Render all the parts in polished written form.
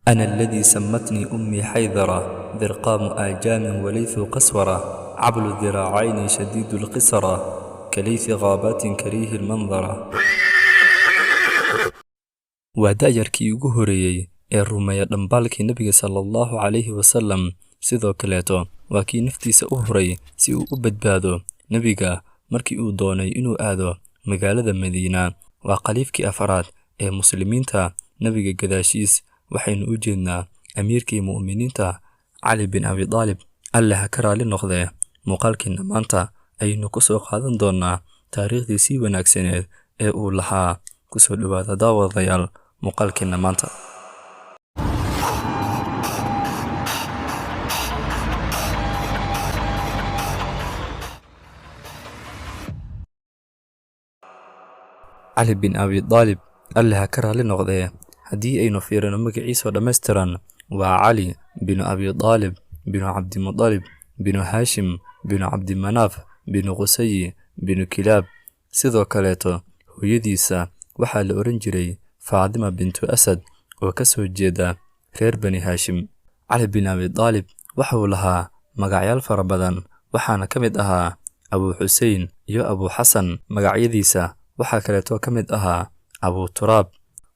أنا الذي سمتني أمي حيدرة، ذرقام آجام وليث قسورة، عبل الذراعين شديد القسرة، كليث غابات كريه المنظرة. Waa da'yarkii ugu horeeyey ee rumeeya dhambaalkii Nebiga sallallahu calayhi wasallam. Sidoo kaleeto waa kii naftiisa u huray si uu u badbaado Nebiga markii uu doonay inuu aado magaalada Madiina. Waa khaliifkii afraad ee Muslimiinta Nebiga gadaashiis. Waxaynu u jeednaa amiirkii mu'miniinta Cali bin Abi Taalib, Alle ha ka raali noqdee. Muuqaalkiina maanta ayaynu ku soo qaadan doonaa taariikhdii sii wanaagsaneed ee uu lahaa. Kusoo dhawaada daawadayaal muuqaalkiina maanta. Cali bin Abi Taalib, Alle ha ka raali noqdee, haddii aynu fiirino magaciisa oo dhammaystiran, waa Cali binu Abi Taalib binu Cabdimudalib binu Haashim binu Cabdimanaaf binu Qusayi binu Kilaab. Sidoo kaleeto hooyadiisa waxaa la oran jiray Faadima bintu Asad oo ka soo jeeda reer Bani Haashim. Cali bin Abi Taalib waxa uu lahaa magacyaal fara badan, waxaana ka mid ahaa Abu Xusein iyo Abu Xasan. Magacyadiisa waxaa kaleeto ka mid ahaa Abu Turaab,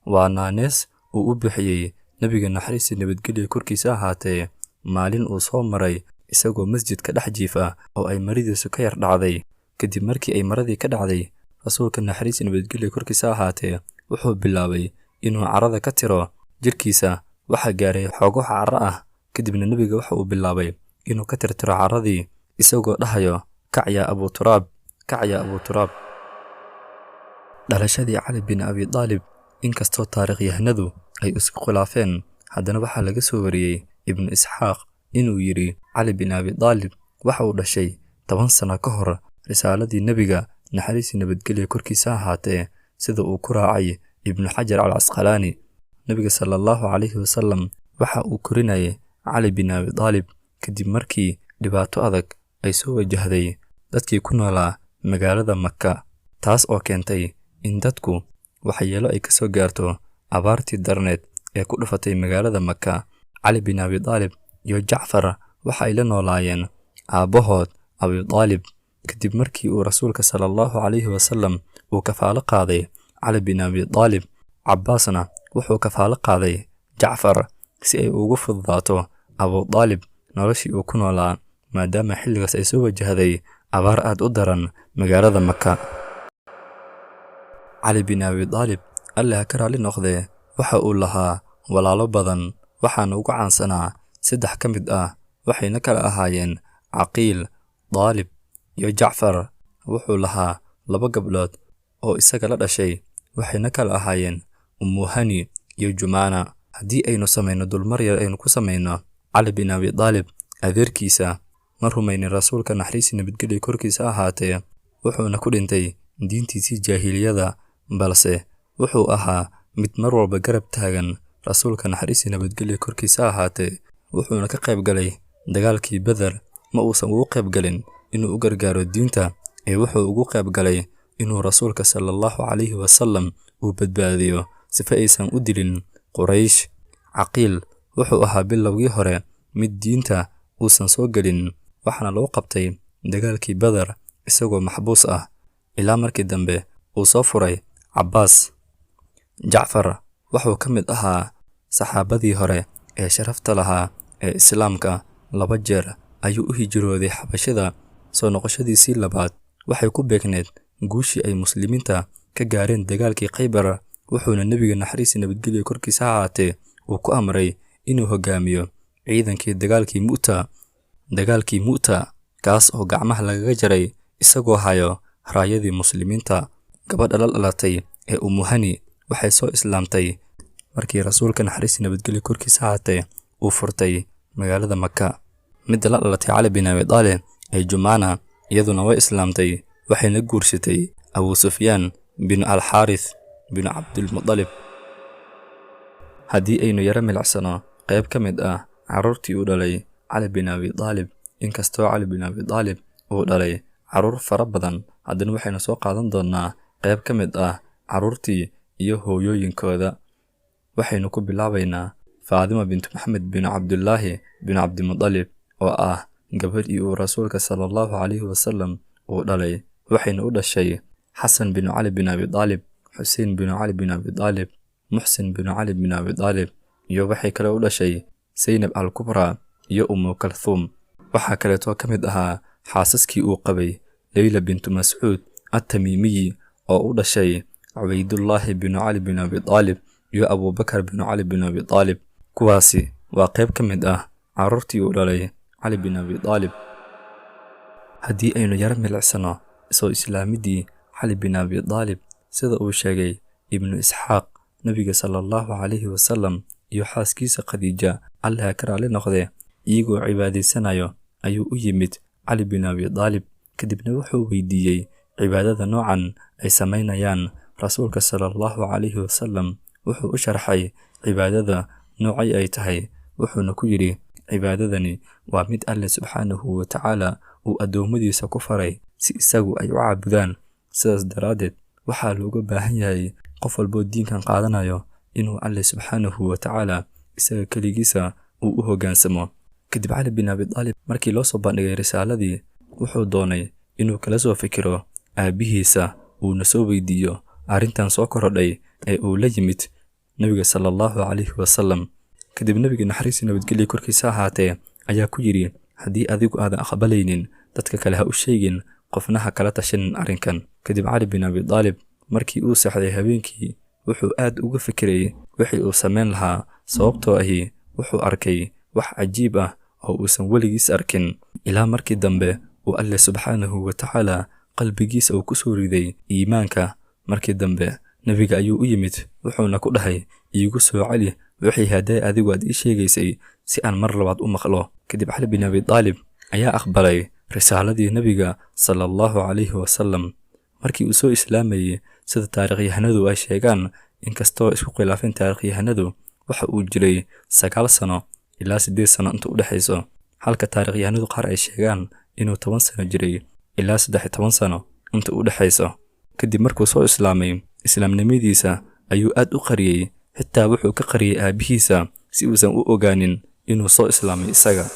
waa naanees uu u bixiyey Nebiga naxariista nabadgelyo korkiisa ahaatee maalin uu soo maray isagoo masjidka dhex jiifa oo ay maradiisu ka yar dhacday. Kadib markii ay maradii ka dhacday, Rasuulka naxariista nabadgelyo korkiisa ahaatee wuxuu bilaabay inuu carada ka tiro jirkiisa. Waxaa gaaray xoogo carro ah, kadibna Nebiga waxa uu bilaabay inuu ka tirtiro carradii isagoo dhahayo: "Kac yaa Abu Turaab, kac yaa Abu Turaab." Dhalashadii Cali bin Abi Taalib, inkastoo taariikhyahanadu ay isku khilaafeen, haddana waxaa laga soo wariyey Ibnu Isxaaq inuu yidhi Cali bin Abi Taalib waxa uu dhashay 10 sano ka hor risaaladii Nebiga naxariisii nabadgelyo korkiisa ahaatee, sida uu ku raacay Ibnu Xajar al Casqalaani. Nebiga sallallahu calayhi wasallam waxa uu korinayay Cali bin Abi Taalib kadib markii dhibaato adag ay soo wajahday dadkii ku noolaa magaalada Maka, taas oo keentay in dadku waxyeelo ay ka soo gaarto abaartii darneed ee ku dhufatay magaalada Maka. Cali bin Abi Taalib iyo Jacfar waxa ay la noolaayeen aabbahood Abi Taalib kadib markii uu Rasuulka sallallahu calayhi wasallam uu kafaalo qaaday Cali bin Abi Taalib. Cabbaasna wuxuu kafaalo qaaday Jacfar si ay ugu fududaato Abu Taalib noloshii uu ku noolaa, maadaama xilligaas ay soo wajahday abaar aad u daran magaalada Maka. Cali bin Abi Taalib, Alle ha ka raali noqdee, waxa uu lahaa walaalo badan, waxaana ugu caansanaa saddex ka mid ah, waxayna kala ahaayeen Caqiil, Daalib iyo Jacfar. Wuxuu lahaa laba gabdhood oo isaga la dhashay, waxayna kala ahaayeen Ummu Hani iyo Jumaana. Haddii aynu samayno dulmar yar aynu ku samayno Cali bin Abi Taalib, adeerkiisa ma rumaynin Rasuulka naxariisi nabadgelyo korkiisa ahaatee, wuxuuna ku dhintay diintiisii jaahiliyada, balse wuxuu ahaa mid mar walba garab taagan Rasuulka naxariisi nabadgelyo korkiisa ahaatee, wuxuuna ka qayb galay dagaalkii Badar. Ma uusan ugu qayb galin inuu u gargaaro diinta, ee wuxuu ugu qayb galay inuu Rasuulka sallallahu calayhi wasallam uu badbaadiyo sifa aysan u dilin Quraysh. Caqiil wuxuu ahaa bilowgii hore mid diinta uusan soo gelin, waxaana lagu qabtay dagaalkii Badar isagoo maxbuus ah, ilaa markii dambe uu soo furay Cabbaas. Jacfar wuxuu ka mid ahaa saxaabadii hore ee sharafta lahaa ee Islaamka. 2 jeer ayuu u hijrooday Xabashida. Soo noqoshadiisii labaad waxay ku beegneed guushii ay Muslimiinta ka gaareen dagaalkii Khaybar, wuxuuna Nebiga naxariista nabadgelyo korkiisa ahaatee uu ku amray inuu hogaamiyo ciidankii dagaalkii Mu'ta. Dagaalkii Mu'ta kaas oo gacmaha lagaga jaray isagoo hayo raayadii Muslimiinta. Gabadha la dhalatay ee Ummu Hani waxay soo islaamtay markii Rasuulka naxariista nabadgelyo korkiisa ahaatee uu furtay magaalada Maka. Midda la dhalatay Cali bin Abi Taalib ee Jumaana iyaduna way islaamtay, waxayna guursatay Abu Sufyaan bin Al-Xaarith bin Cabdulmudalib. Haddii aynu yara milicsano qayb ka mid ah carruurtii uu dhalay Cali bin Abi Taalib, inkastoo Cali bin Abi Taalib uu dhalay carruur fara badan, haddana waxaynu soo qaadan doonaa qayb ka mid ah carruurtii iyo hooyooyinkooda. Waxaynu ku bilaabaynaa Faadima bintu Maxamed binu Cabdulaahi binu Cabdimudalib, oo ah gabadhii uu rasuulka sala allahu calayhi wasalam uu dhalay, waxayna u dhashay Xasan binu Cali bin Abi Daalib, Xuseen binu Cali bin Abi Daalib, Muxsin binu Cali bin Abi Daalib, iyo waxay kale u dhashay Saynab al-Kubra iyo Umu Kalthuum. Waxaa kaleetoo ka mid ahaa xaasaskii uu qabay Leyla bintu Mascuud at-Tamiimiyi, oo u dhashay Cubaydullaahi binu Cali bin Abi Daalib iyo Abuubakar binu Cali bin Abi Daalib. Kuwaasi waa qayb ka mid ah carruurtii uu dhalay Cali bin Abi Daalib. Haddii aynu yaro milicsano soo islaamidii Cali bin Abi Daalib, sida uu sheegay Ibnu Isxaaq, nabiga sala allahu calayhi wasalam iyo xaaskiisa Khadiija, Alle ha ka raali noqdee, iyagoo cibaadaysanayo ayuu u yimid Cali bin Abi Daalib. Kadibna wuxuu weydiiyey cibaadada noocan ay samaynayaan. Rasuulka sala allahu calayhi wasalam wuxuu u sharxay cibaadada noocay ay tahay, wuxuuna ku yidhi: cibaadadani waa mid Alle subxaanahu wa tacaala uu addoommadiisa ku faray si isagu ay u caabudaan. Sidaas daraaddeed waxaa looga baahan yahay qof walboo diinkan qaadanayo inuu Alle subxaanahu wa tacaala isaga keligiisa uu u hoggaansamo. Kadib Cali bin Abi Daalib markii loo soo bandhigay risaaladii, wuxuu doonay inuu kala soo fikiro aabbihiisa, uuna soo weydiiyo arrintan soo korodhay ee uu la yimid nabiga sala allahu calayhi wasalam. Kadib nabiga, naxariis nabadgelya korkiisa ahaatee, ayaa ku yidhi: haddii adigu aadan aqbalaynin, dadka kale ha u sheegin, qofna ha kala tashanin arrinkan. Kadib Cali bin Abi Daalib markii uu seexday habeenkii, wuxuu aad uga fikiray wixii uu samayn lahaa, sababtoo ahi wuxuu arkay wax cajiib ah oo uusan weligiis arkin, ilaa markii dambe uu Alle subxaanahu wa tacaala qalbigiisa uu ku soo riday iimaanka. Markii dambe nebiga ayuu u yimid, wuxuuna ku dhahay: iigu soo celi wixii hadday adigu aad ii sheegaysay si aan mar labaad u maqlo. Kadib Cali bin Abi Daalib ayaa aqbalay risaaladii nebiga sala allahu calayhi wasalam. Markii uu soo islaamayay, sida taariikhyahanadu ay sheegaan, inkastoo isku khilaafeen taariikhyahanadu, waxa uu jiray 9 sano ilaa 8 sano inta u dhexayso, halka taariikhyahanadu qaar ay sheegaan inuu 10 sano jiray ilaa 13 sano inta u dhexayso. Kadib markuu soo islaamay, islaamnimadiisa ayuu aad u qariyey, xitaa wuxuu ka qariyey aabbihiisa si uusan u ogaanin inuu soo islaamay isaga.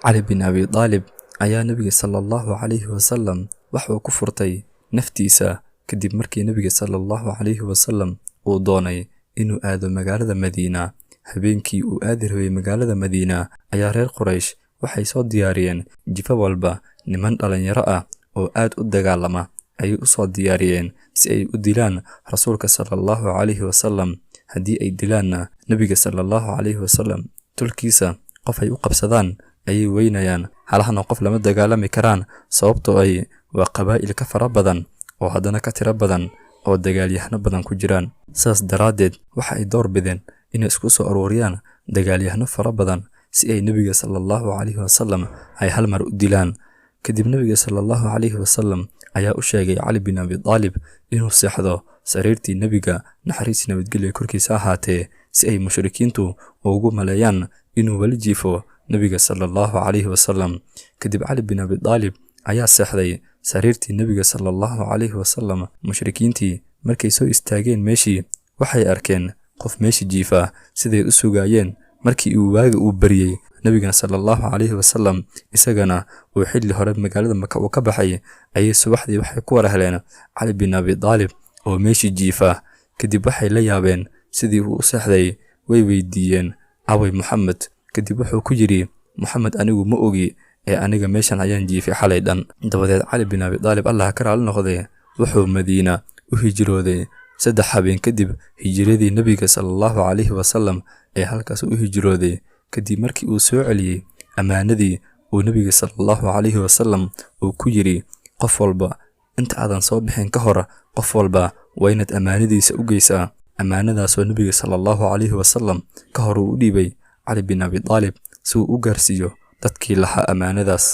Cali bin Abi Daalib ayaa nabiga sala allahu calayhi wasalam waxuu ku furtay naftiisa, kadib markii nabiga sala allahu calayhi wasalam uu doonay inuu aado magaalada Madiina. Habeenkii uu aadi rabay magaalada Madiina ayaa reer Quraysh waxay soo diyaariyeen jifo walba niman dhalinyaro ah oo aad u dagaalama ayay u soo diyaariyeen si ay u dilaan rasuulka sala allahu calayhi wasalam. Haddii ay dilaanna nabiga sala allahu calayhi wasalam tulkiisa qof ay u qabsadaan ayay weynayaan, halahana qof lama dagaalami karaan, sababtoo ay waa qabaa'il ka fara badan oo haddana ka tiro badan oo dagaalyahano badan ku jiraan. Sidaas daraaddeed waxa ay door bideen inay isku soo aruuriyaan dagaalyahano fara badan si ay nabiga sala allahu calayhi wasalam ay hal mar u dilaan. Kadib nabiga sala allahu calayhi wasalam ayaa u sheegay Cali bin Abi Daalib inuu seexdo sariirtii nebiga, naxariis nabadgelya korkiisa ahaatee, si ay mushrikiintu ugu maleeyaan inuu weli jiifo nabiga sala allahu calayhi wasalam. Kadib Cali bin Abi Daalib ayaa seexday sariirtii nebiga sala allahu calayhi wasalam. Mushrikiintii markay soo istaageen meeshii, waxay arkeen qof meesha jiifa siday u sugaayeen. Markii uu waaga uu bariyey, nabigana sala allahu calayhi wasalam isagana uu xilli hore magaalada Maka uu ka baxay, ayay subaxdii waxay ku war heleen Cali bin Abi Daalib oo meeshii jiifa. Kadib waxay la yaabeen sidii uu u seexday, way weydiiyeen: away Muxamed? Kadib wuxuu ku yidhi: Muxamed anigu ma ogi, ee aniga meeshan ayaan jiifay xalay dhan. Dabadeed Cali bin Abi Daalib, Allah ka raali noqdee, wuxuu Madiina u hijrooday 3 habeen kadib hijiradii nabiga sala allahu calayhi wasalam ee halkaas u hijrooday, kadib markii uu soo celiyey ammaanadii uu nabiga sala allahu calayhi wasalam uu ku yidhi: qof walba inta aadan soo bixin ka hor, qof walba waa inaad ammaanadiisa u geysaa. Ammaanadaasoo nabiga sala allahu calayhi wasalam ka hor uu u dhiibay Cali bin Abi Daalib si uu u gaarsiiyo dadkii lahaa ammaanadaas.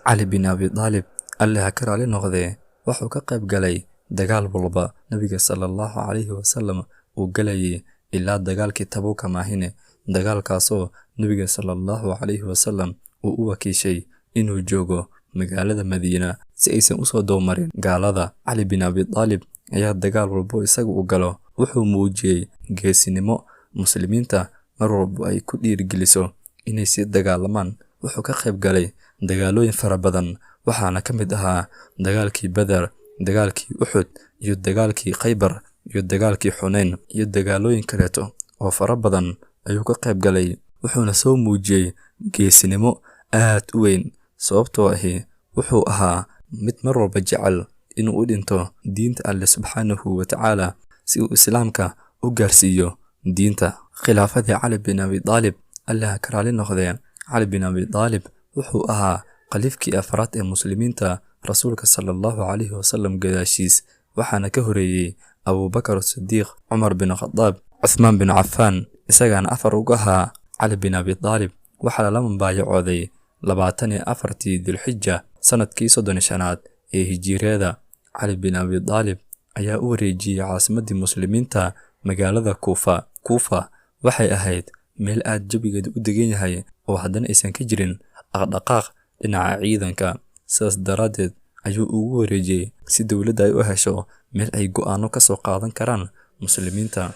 Cali bin Abi Daalib, Alle ha ka raali noqdee, wuxuu ka qayb galay dagaal walba nabiga sala allahu calayhi wasalam uu galayay ilaa dagaalkii Tabuuka maahine, dagaalkaasoo nabiga sala allahu calayhi wasalam uu u wakiishay inuu joogo magaalada Madiina si aysan u soo dowmarin gaalada. Cali bin Abi Daalib ayaa dagaal walbo isaga u galo Wuxuu muujiyey geesinimo muslimiinta mar walba ay ku dhiirigeliso inay sii dagaalamaan. Wuxuu ka qayb galay dagaalooyin fara badan, waxaana ka mid ahaa dagaalkii Badar, dagaalkii Uxud iyo dagaalkii Khaybar iyo dagaalkii Xunayn iyo dagaalooyin kaleeto oo fara badan ayuu ka qayb galay. Wuxuuna soo muujiyey geesinimo aad u weyn, sababtoo ahi wuxuu ahaa mid mar walba jecel inuu u dhinto diinta Alle subxaanahu wa tacaala si uu islaamka u gaarsiiyo diinta. Khilaafadii Cali bin Abi Daalib, Alle ha ka raali noqdee, Cali bin Abi Daalib wuxuu ahaa khaliifkii afraad ee muslimiinta rasuulka sallallahu calayhi wasallam gadaashiis, waxaana ka horeeyey Abuubakar Sidiiq, Cumar bin Khadaab, Cuthmaan bin Cafaan, isagaana afar uga ahaa. Cali bin Abi Daalib waxaa lala mubaayacooday 24-tii Dulxija sanadkii 35aad ee Hijriyada. Cali bin Abi Daalib ayaa u wareejiyey caasimadii muslimiinta magaalada Kuufa. Kuufa waxay ahayd meel aad jawigeedu u degan yahay oo haddana aysan ka jirin dhaqdhaqaaq dhinaca ciidanka. Sidaas daraaddeed ayuu ugu wareejiyey si dowladda ay u hesho meel ay go'aano ka soo qaadan karaan muslimiinta.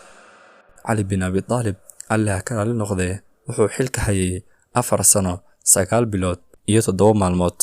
Cali bin Abi Daalib, Alle ha ka raali noqdee, wuxuu xilka hayay 4 sano, 9 bilood iyo 7 maalmood.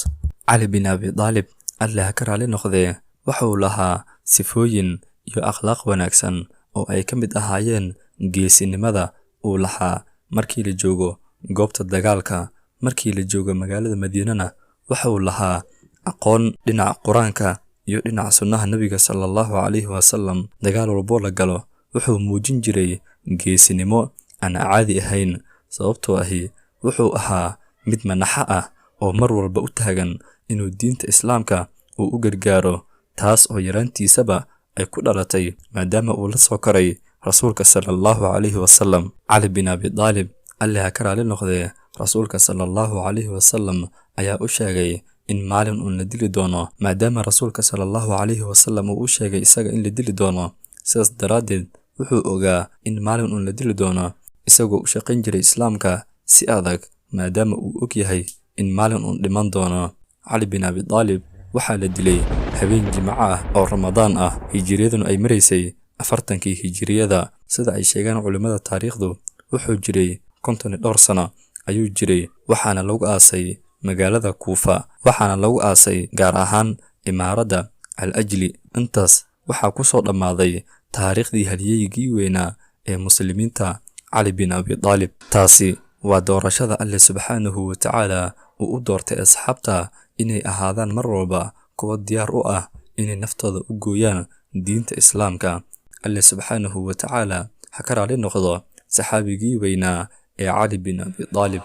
Cali bin Abi Daalib, Alle ha ka raali noqdee, wuxuu lahaa sifooyin iyo akhlaaq wanaagsan oo ay ka mid ahaayeen geesinimada uu lahaa markii la joogo goobta dagaalka. Markii la joogo magaalada Madiinana wuxuu lahaa aqoon dhinaca Qur-aanka iyo dhinaca sunnaha Nabiga sallallahu calayhi wasallam. Dagaal walbo la galo wuxuu muujin jiray geesinimo aan caadi ahayn, sababtoo ahi wuxuu ahaa mid manaxa ah oo mar walba u taagan inuu diinta islaamka uu u gargaaro, taas oo yaraantiisaba ay ku dhalatay maadaama uu la soo koray rasuulka sallallahu calayhi wasallam. Cali bin Abi Daalib, Alle ha ka raali noqdee, rasuulka sallallahu calayhi wasallam ayaa u sheegay in maalin uun la dili doono, maadaama rasuulka sallallahu calayhi wasallam uu u sheegay isaga in la dili doono. Sidaas daraaddeed wuxuu ogaa in maalin uun la dili doono, isagoo u shaqayn jiray islaamka si adag maadaama uu og yahay in maalin uun dhiman doono. Cali bin Abi Daalib waxaa la dilay habeen Jimco ah oo Ramadaan ah, hijriyaduna ay maraysay 40kii hijriyada. Sida ay sheegaan culimada taariikhdu, wuxuu jiray 50 iyo dhowr sano ayuu jiray, waxaana lagu aasay magaalada Kuufa, waxaana lagu aasay gaar ahaan imaaradda Al-Ajli. Intaas waxaa ku soo dhammaaday taariikhdii halyeygii weynaa ee muslimiinta Cali bin Abi Daalib. Taasi waa doorashada Alle subxaanahu wa tacaala uu u doortay asxaabta inay ahaadaan mar walba kuwo diyaar u ah inay naftooda u gooyaan diinta islaamka. Alle subxaanahu wa tacaala ha ka raali noqdo saxaabigii weynaa ee Cali bin Abi Daalib.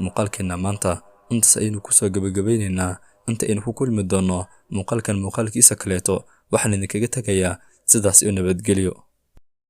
Muuqaalkeena maanta intaas ayaynu kusoo gabagabeynaynaa. Inta aynu ku kulmi doonno muuqaalkan muuqaalkiisa kaleeto, waxaan idinkaga tegayaa sidaas iyo nabadgelyo.